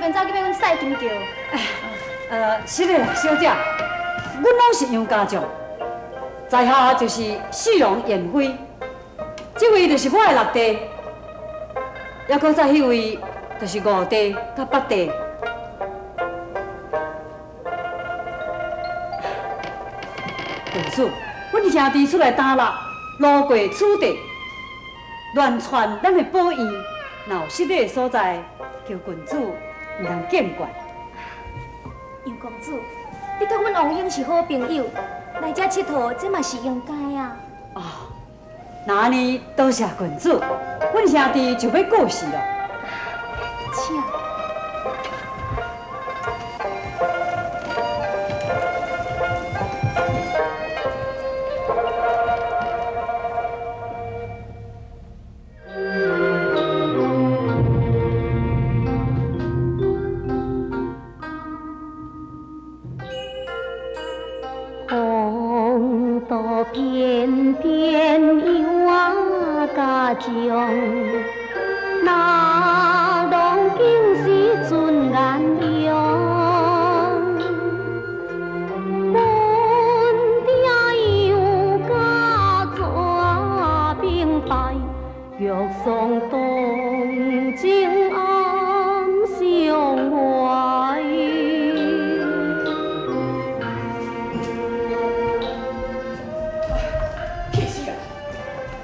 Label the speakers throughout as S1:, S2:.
S1: 經走去欲阮賽金轎。
S2: 是的啦，小姐，阮攏是楊家將，在下就是侍郎嚴輝，這位就是我的六弟，猶閣再彼位就是五弟佮八弟。郡主，阮兄弟出來打獵，路過此地，亂竄咱的寶院，若有失禮的所在，求郡主毋通見怪。
S1: 楊公子，你佮阮王兄是好朋友，來遮𨑨迌，這嘛是應該啊。
S2: 哦，那按呢多謝郡主，阮兄弟就欲告辭囉。
S1: 請。
S3: 風度翩翩楊家將，那浪景是尊顏容。阮爹楊家怎兵敗，玉霜動情暗相懷。
S4: 氣死人！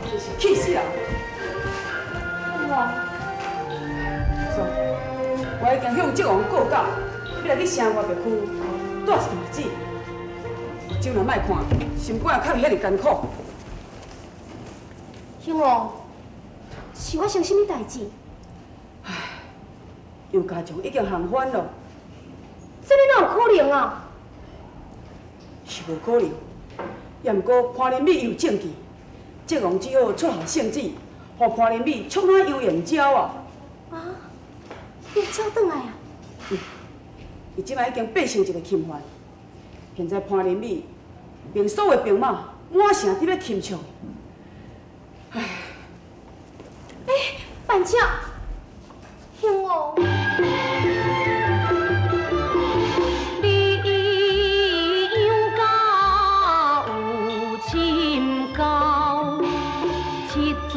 S4: 真是氣死人！
S1: 王，
S4: 爽，我已經向靖王告假，欲來去城外別區帶一段日子。目睭若莫看，心肝會較袂遐爾艱苦。
S1: 興王，是發生啥物代誌？
S4: 楊家將已經降番囉。
S1: 這哪有可能啊？
S4: 是無可能，也毋過潘仁美有證據，靖王只好出下聖旨，予潘仁美捉拿楊延昭啊！
S1: 啊，延昭轉來啊？
S4: 嗯，伊這擺已經變成一个钦犯，現在潘仁美命所有兵馬滿城佇咧擒捉。唉，
S1: 欸，班長，興王。
S3: 你楊家有親交，七祖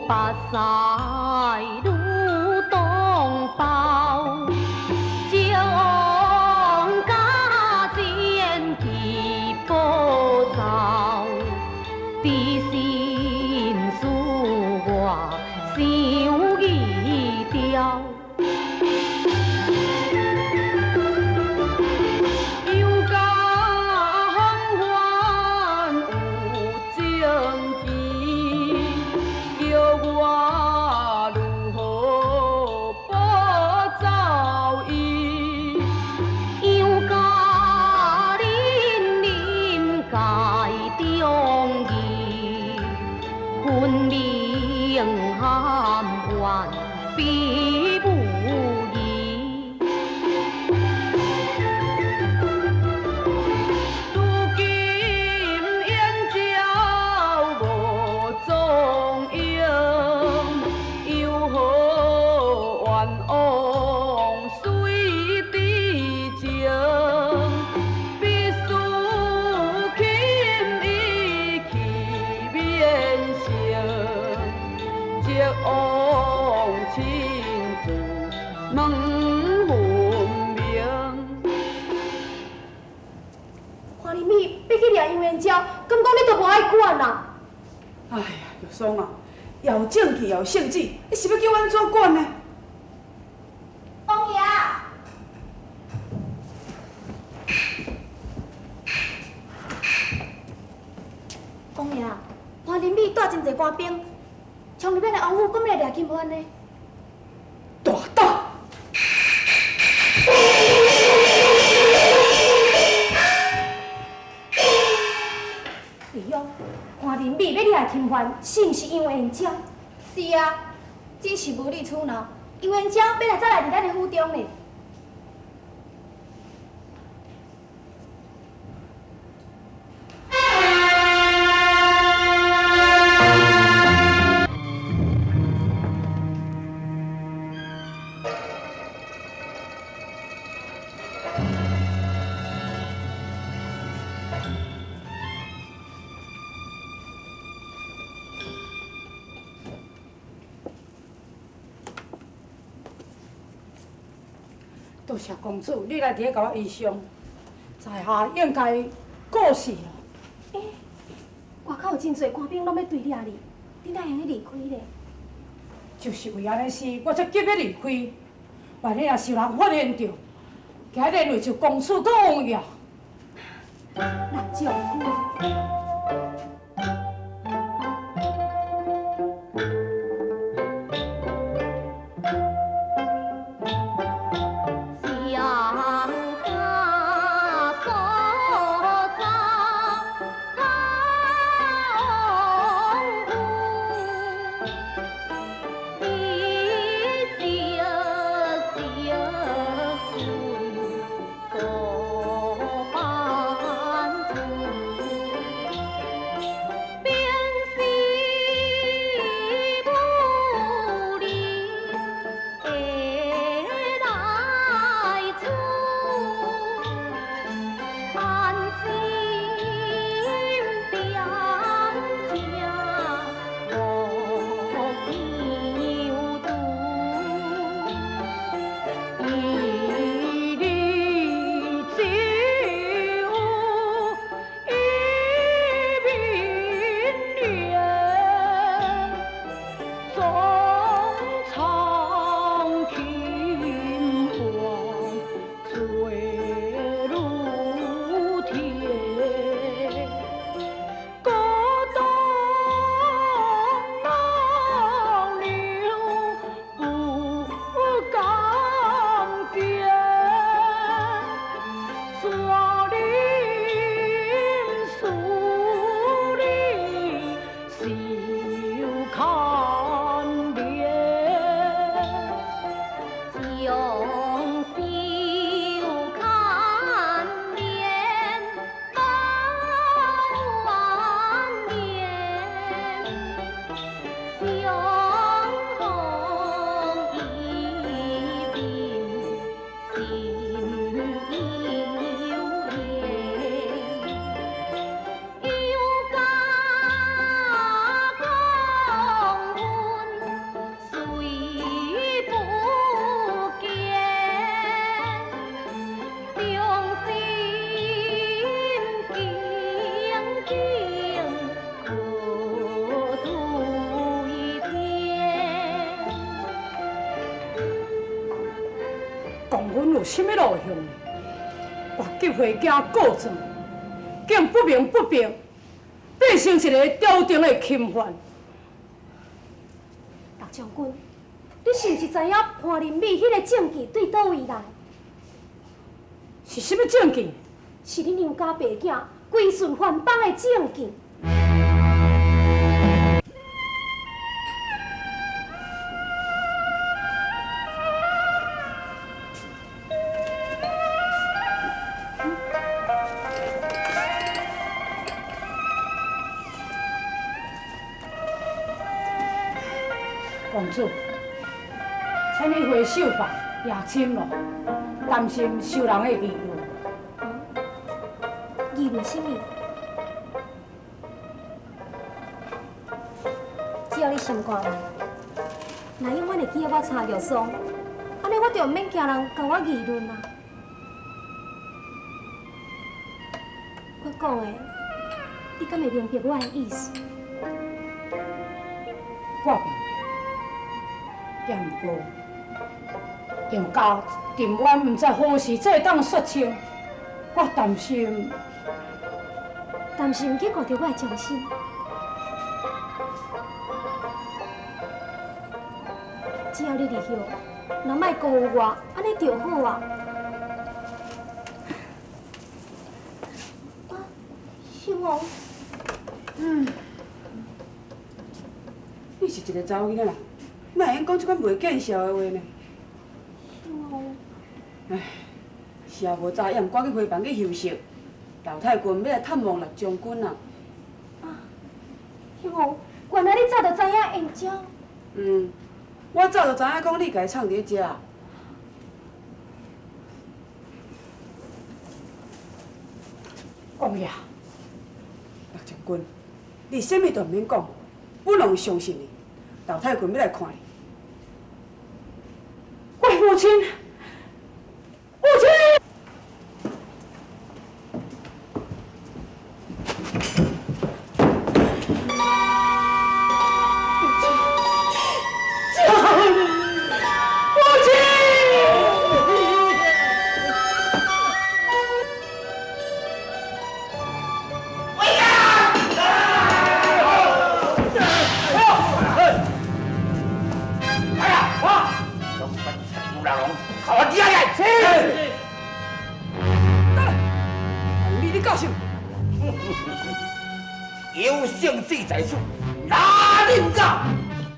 S3: 八婿女同胞，靖王家前去報仇，知心事我想意調。
S4: 楊家降番有證據，叫我如何保走伊？
S3: 楊家人人皆忠義，分明含冤必無疑。
S4: 如今延昭無蹤影，又何冤枉水滴情？必須擒伊去免刑，靖王親自問分明。
S1: 潘仁美欲去掠楊延昭，敢講你都無愛管啊？
S4: 哎呀，玉霜啊，又有證據，又有聖旨，你是欲叫我按怎管呢？
S1: 王爺，王爺，潘仁美帶真濟官兵，衝入咱的王府，閣欲來掠钦犯呢？
S4: 大膽！
S1: 李勇，潘仁美欲掠钦犯，是毋是楊延昭？是啊，真是無理取鬧。楊延昭欲來走來佇咱的府中呢。
S5: 多谢公主，你來佇咧共我醫傷，在下應該過世了。
S1: 欸，外口有真濟官兵攏欲追掠你，你哪會用離開咧？
S5: 就是為按呢事，我才急欲離開。萬一若受人發現著，驚連累著公主閣王爺。
S1: 陸將軍。
S5: 什麼路向？我急回家告狀，竟不明不白，變成一个朝廷的钦犯。
S1: 陸將軍，你是毋是知影潘林美彼个證據對佗位來？
S5: 是什麼證據？
S1: 是恁楊家白囝歸順藩邦的證據。
S5: 公主，请你回绣房夜深了，担心受人的议论。
S1: 议论什么？只要你心肝内，若永远会记得我柴玉霜，按呢我就毋免惊人共我议论啊。我讲的，你敢会明白我的意思？
S5: 我明白。也毋过，杨家沉冤毋知何时才会当说清，我担心，
S1: 担心去顾著我的忠心。只要你离休，若莫辜负我，按呢就好啊。啊，秀红，
S4: 你是一个查某囡仔啦。哪会用讲这款袂见笑的话呢？唉，是也无早，也毋赶去花房去休息。老太君欲来探望陆将军啊！
S1: 啊，秀红，原来你早就知影燕娇。
S4: 嗯，我早就知影讲你共伊藏伫咧遮。
S5: 王爷，
S4: 陆将军，你啥物都毋免讲，阮拢会相信你。老太君欲来看你。
S5: 我父亲，
S4: 是。得啦，你你教授。
S6: 有圣旨在此，哪里毋敢？